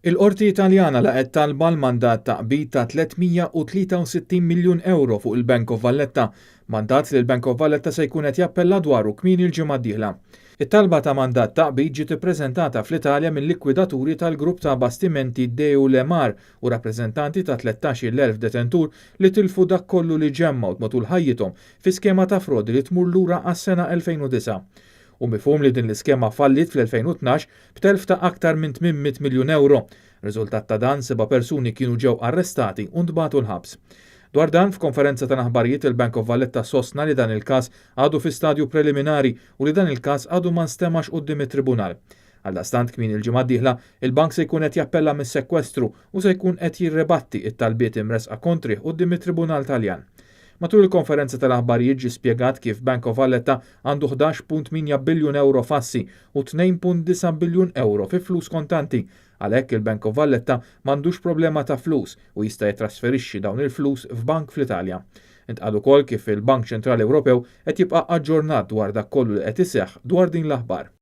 Il-Qorti Italjana laqgħet talba għal mandat ta' qbid ta' 363 miljun ewro fuq il-Bank of Valletta, mandat li l-Bank of Valletta se jkun qed jappella dwaru kmieni l-ġimgħa d-dieħla. It-talba ta' mandat ta' qbid ġiet ippreżentata fl-Italja minn likwidaturi tal-grupp ta' bastimenti Deiulemar u rappreżentanti ta' 13,000 detentur li tilfu dak kollu li ġemmgħu matul ħajjithom fi skema ta' frodi li tmur lura għas-sena 2009. Hu mifhum li din l-iskema falliet fl-2012 b'telf ta' aktar minn 800 miljun ewro. Riżultat ta' dan seba' persuni kienu ġew arrestati u ntbagħtu l-ħabs. Dwar dan, f'konferenza tal-aħbarijiet il-Bank of Valletta sostna li dan il-każ għadu fi stadju preliminari u li dan il-każ għadu ma nstemax quddiem it-tribunal. Għaldaqstant kmieni l-ġimgħa d-dieħla, il-bank se jkun qed jappella mis-sekwestru u se jkun qed jirribatti t-talbiet imressqa kontrih quddiem it-Tribunal Taljan. Matul il-konferenza tal-aħbarijiet ġie spjegat kif Bank of Valletta għandu 11.8 biljun ewro f'assi u 2.9 biljun ewro fi flus kontanti. Għalhekk il-Bank of Valletta m'għandux problema ta' flus u jista' jittrasferixxi dawn il-flus f'bank fl-Italja. Intqal ukoll kif il-Bank Ċentrali Ewropew qed jibqa' aġġornat dwar dak kollu li qed iseħħ dwar din l-aħbar.